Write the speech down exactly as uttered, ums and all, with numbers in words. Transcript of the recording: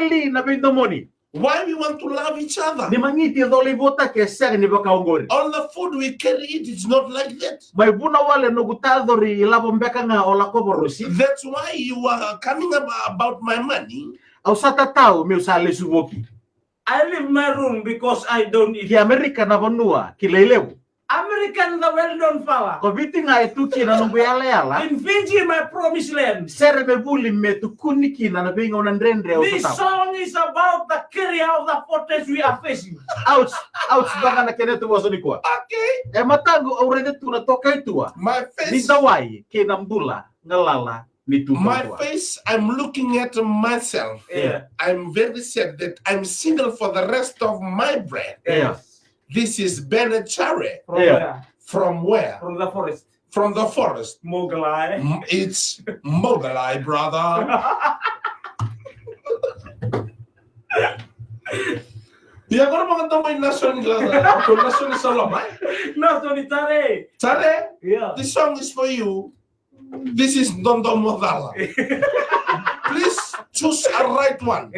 Li na veidomoni. Why we want to love each other? Ni magiti e colei votaki e sega ni vaka oqori. All the food we carry it, it's not like that. Mai vuna wale noqu tacori ilavo beka ga o lakova rosi. That's why you are coming ab- about my money. Au sa tatau meu sa lesu voki. I leave my room because I don't eat. Ki Amerika na vanua kilai levu. American, the well-known fella. Ko Viti ga e tu kina noqu yalayala. In Fiji, my promised land. Sere me vuli me tukuni kina na veigauna dredre au This tatau. Song is about the carry out the fortress we are facing. Ouch, ouch, vaka na kena tu vosa nikua. Okay. E mataqu au raica tu na toka i tua. My face. Ni dawai kei na bula galala ni tu. My face, I'm looking at myself. Yeah. I'm very sad that I'm single for the rest of my breath. Yeah. This is Bernard Chare. From Yeah. Where? From where? From the forest. From the forest. Mogalai. Mm, it's Mogalai, brother. Ia agora vakadomo i Nasoni la, ko Nasoni Salomai. Nasoni Tare. Tare. Yeah. This song is for you. This is Dodomocala. Please choose a right one.